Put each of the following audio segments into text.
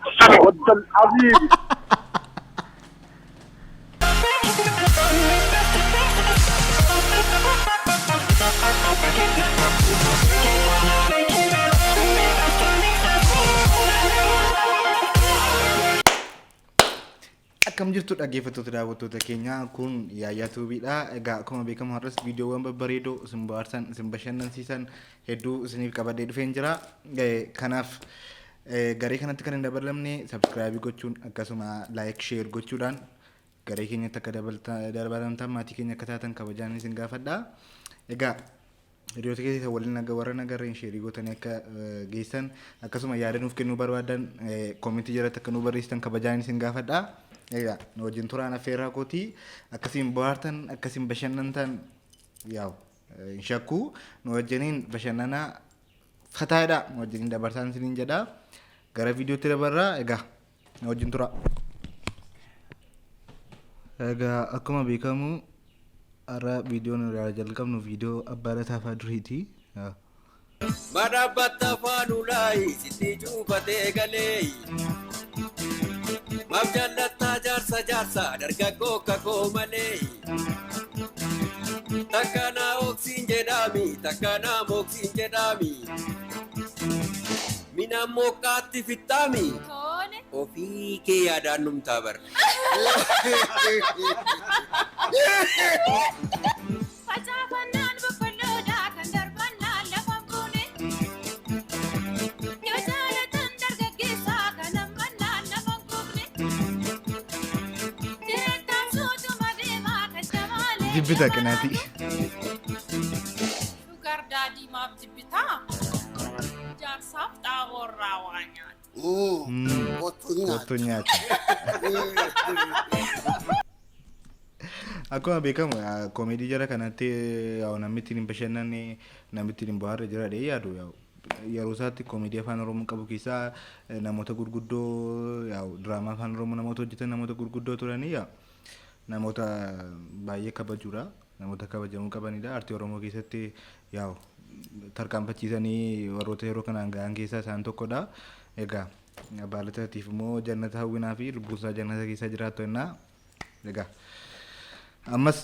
Waddal aziim. Akkam jirtu dhaggeeffattoota daawwattoota keenyaa kun Yaayyaa Tuubiidha. Egaa akkuma beekamu har'as viidiyoowwan babbareedoo isin bohaarsan isin bashannansiisan hedduu isiniif qabadhee dhufeen jira. Kanaaf garee kanatti kan hin dabalamne sabskraayibii gochuun akkasuma laayik sheer gochuudhaan garee keenyatti akka dabalamtan maatii keenya akka taatan kabajaan isin gaafadha. Egaa Hiriyoota keessan waliin naga warra nagarreen sheerii gootanii akka geessan akkasuma yaada nuuf kennuu barbaadan koomentii jalatti akka nu barreessitan kabajaan isin gaafadha. Egaa nu wajjin turaan affeerraa kootii akkasiin bohaartan akkasiin bashannantan yaa'u hin shakku nu wajjiniin bashannanaa fataadha nu wajjiniin dabarsaan isiniin jedha. Gara viidiyootti dabarraa egaa nu wajjin turaa. Egaa akkuma beekamu Har'a viidiyoon irraa jalqabnu viidiyoo abbaa Lataa Faaduriiti. Madabbatta faanulaayi sitti cuufatee galee. Maaf jaallattaa jaarsa jaarsa dargaggoo kakoo malee. Takka naa oksiin jedhaami takka naa moksiin jedhaami. Mina moqqaatti fixxaami. Tole. Ofii kee yaadaan dhumtaa bar. Facaafannaan boqqolloodha kan darbannaan lafa hin buune. Yoo jaalatan dargaggeessaa kan hammannaan nama hin quufne. Jireettaan suutuma deemaa kan jamaalee Jibbita qinaatii. Sugar daddy maaf jibbitaa? Jaarsaaf xaaboorraa waa nyaata. Kottu nyaata. Kottu nyaata. Akkuma beekamu koomedii jara kanatti yaa'u namni ittiin hin bashannanne namni ittiin hin bohaarre jira jedhee yaadu yaa'u yeroo isaatti koomedii afaan oromoo qabu keessaa namoota gurguddoo yaa'u diraamaa afaan oromoo namoota hojjetan namoota gurguddoo turanii yaa'u namoota baay'ee kabajuudha namoota kabajamuu qabanidha aartii oromoo keessatti yaa'u tarkaanfachiisanii warroota yeroo kanaan ga'an keessaa isaan tokkodha. Egaa abbaa Latatiif immoo jannata hawwinaa fi lubbuun isaa jannata keessa jiraattu jennaa. Egaa ammas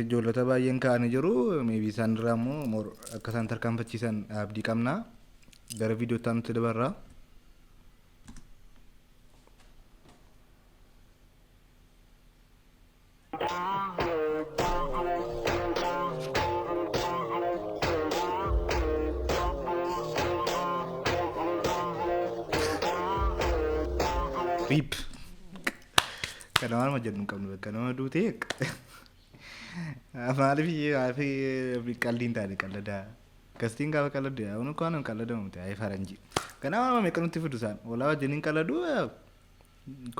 ijoollota baay'een ka'anii jiru. Meebii isaan irraa immoo akka isaan tarkaanfachiisan abdii qabna. Gara viidiyoo itti dabarra. Rip. Kana waan hojjennu hin qabnu bakka nama duutee maaliif maaliif qalbii hin taane qalladaa. Gastiin gaafa qalladdu yaa kun waan hin qalladamu miti ayii faranjii. Kana waan meeqa nutti fidu isaan walaa wajjin hin qalladuu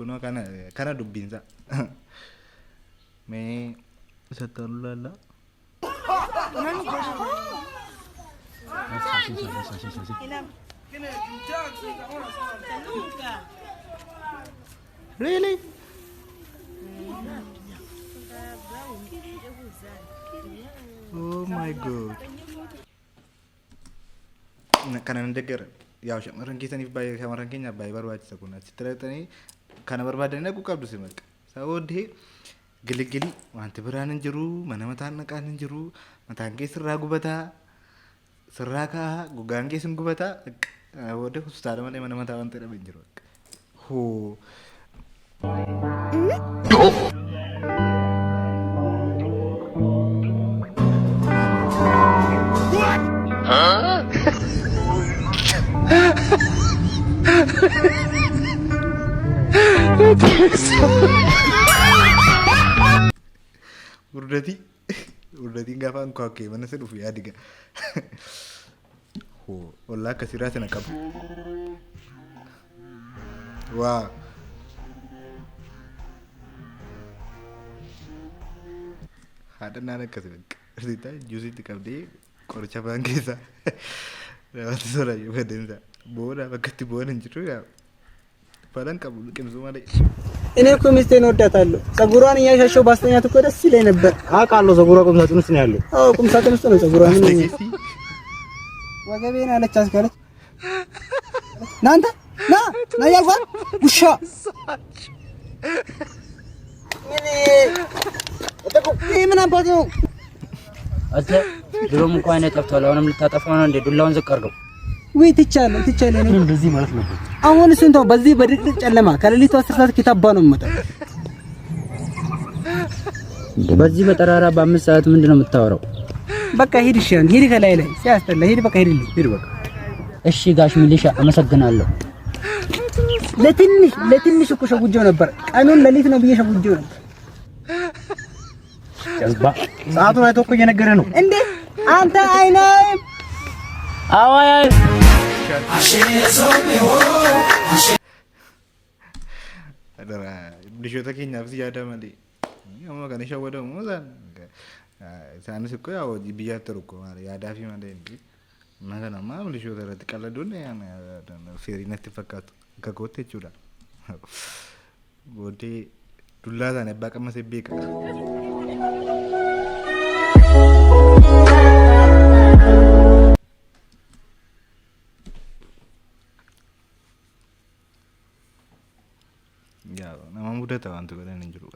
Kunoo kana kana dubbiinsa. Mee isatti ol laalla. Really? Oh my god. Kana nan deggera. Yaa shamarran keessaniif baay'ee shamarran keenyaaf baay'ee barbaachisa kun achitti dhaqxanii kana barbaadanii dhaquu qabdu si bakka. Isaa booddee giligilii wanti biraan hin jiru mana mataan naqaan hin jiru mataan kee sirraa gubataa sirraa ka'aa gogaan kee sin gubataa kana booddee hospitaala malee mana mataa wanti jedhame hin jiru. Hoo. Furdatii furdatiin gaafa ankwaakkee mana si dhufu yaadi gaa. Hoo ollaa akkasiirraa sana qabu. Waa. Haadha naan akkasi bakka. Ritaa juusiitti qabdee qoricha afaan keessaa namatti tola yoo gaddeemsa. Booda bakka itti boona hin jiru yaa. Balan qabu liqimsuu malee. እኔ እኮ ሚስቴን እወዳታለሁ። ፀጉሯን እያሻሸው ባስተኛት እኮ ደስ ይለኝ ነበር። አውቃለሁ። ፀጉሯ ቁም ሳጥን ውስጥ ነው ያለው። አዎ ቁም ሳጥን ውስጥ ነው ፀጉሯ። ምን Keessi ወገቤን አለች አስካለች። ናንተ ና ና እያልኩህ ውሻ። ይህ ምን አባት ነው? አንተ ድሮም እንኳን አይነ ጠፍቷል። አሁንም ልታጠፋው ነው እንዴ? ዱላውን ዝቅ አድርገው። ወይ ትቻለህ፣ ትቻለህ ነው እንደዚህ ማለት ነበር። አሁን እሱን ተው። በዚህ በድቅድቅ ጨለማ ከሌሊቱ 10 ሰዓት ኪታባ ነው የምመጣው። በዚህ በጠራራ በ5 ሰዓት ምንድን ነው የምታወራው? በቃ ሂድ፣ እሺ አሁን ሂድ፣ ከላይ ላይ ሲያስጠላ ሂድ፣ በቃ ሂድልኝ፣ ሂድ በቃ። እሺ ጋሽ ሚሊሻ አመሰግናለሁ። ለትንሽ ለትንሽ እኮ ሸውጄው ነበር። ቀኑን ሌሊት ነው ብዬ ሸውጄው ነበር። ጀዝባ ሰዓቱን አይቶ እኮ እየነገረ ነው። እንዴ አንተ አይናይም። አዎ አይ Milishoota keenyaafis yaada malee. Amma kan shawwadamu isaan isaanis እኮ ያው biyyaatti tokko yaadaa fi malee amma kana ammaa milishoota irratti qalladuun feerii natti fakkaatu akka kootti jechuudha. Booddee dullaa isaanii abbaa qammasee beeka. Yaa nama mudata wanti godhan hin jiru.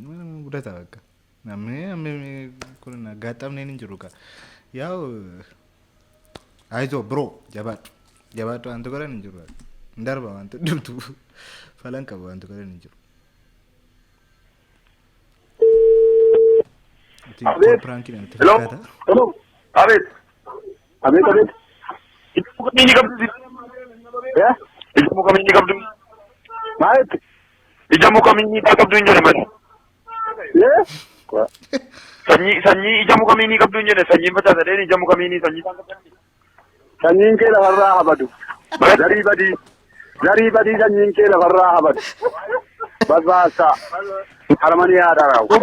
Nama mudata bakka. Namni namni kun aggaxamneen hin jiru. Yaa'u ayizoo biroo jabaadhu jabaadhu wanti godhan hin jiru. Hin darba wanti dhumtu falan qabu wanti godhan hin jiru. Piraankiin natti fakkaata. Hello. አቤት አቤት አቤት። Ija muka minyi qabdu. Maalitti? Ija muka minyi qabdu hin jedhe malee. Sanyii sanyii ija muka minyi qabdu hin jedhe sanyiin facaasadheen ija muka minyi sanyii. Sanyiin kee lafarraa habadu. Zarii badii zarii badii sanyiin kee lafarraa habadu. Basbaasa. Harmanii haadha raawu.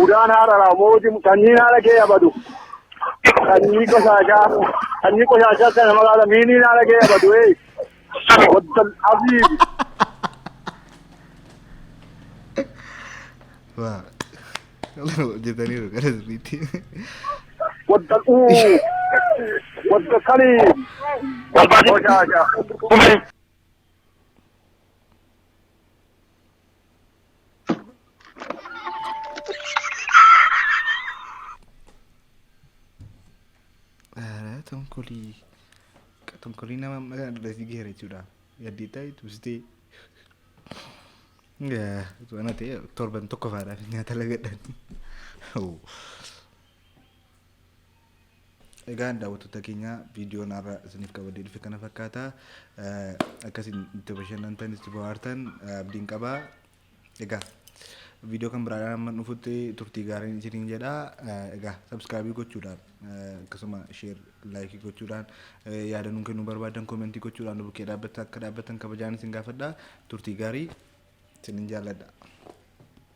Udaan haadha raawu mootii sanyiin haadha kee habadu. Sanyii qosaashaa sanyii qosaashaa kana magaala miiniin haadha kee habadu ee. Waddal aziim. Waa hojjetaniiru gara sirriitti. Waddal uu. Waddal kalii. Qosaashaa. ኧረ ተንኮሊ ተንኮሊ nama amma kana irratti geera jechuudha. Yaddiitaa tubsitee waan ta'e torban tokko faadhaaf nyaata lagadhan. Egaa daawwattoota keenya viidiyoon har'a isiniif qabadee dhufe kana fakkaata. Akkasiin itti bashannantan itti bohaartan abdiin qaba. Egaa viidiyoo kan biraadhaan amma dhufutti turtii gaariin isiniin jedha. Egaa subscribe gochuudhaan akkasuma share like gochuudhaan yaada nuun kennuu barbaadan comment gochuudhaan nu bukkee dhaabbatan akka dhaabbatan kabajaan isin gaafadha. Turtii gaarii isinin jaalladha.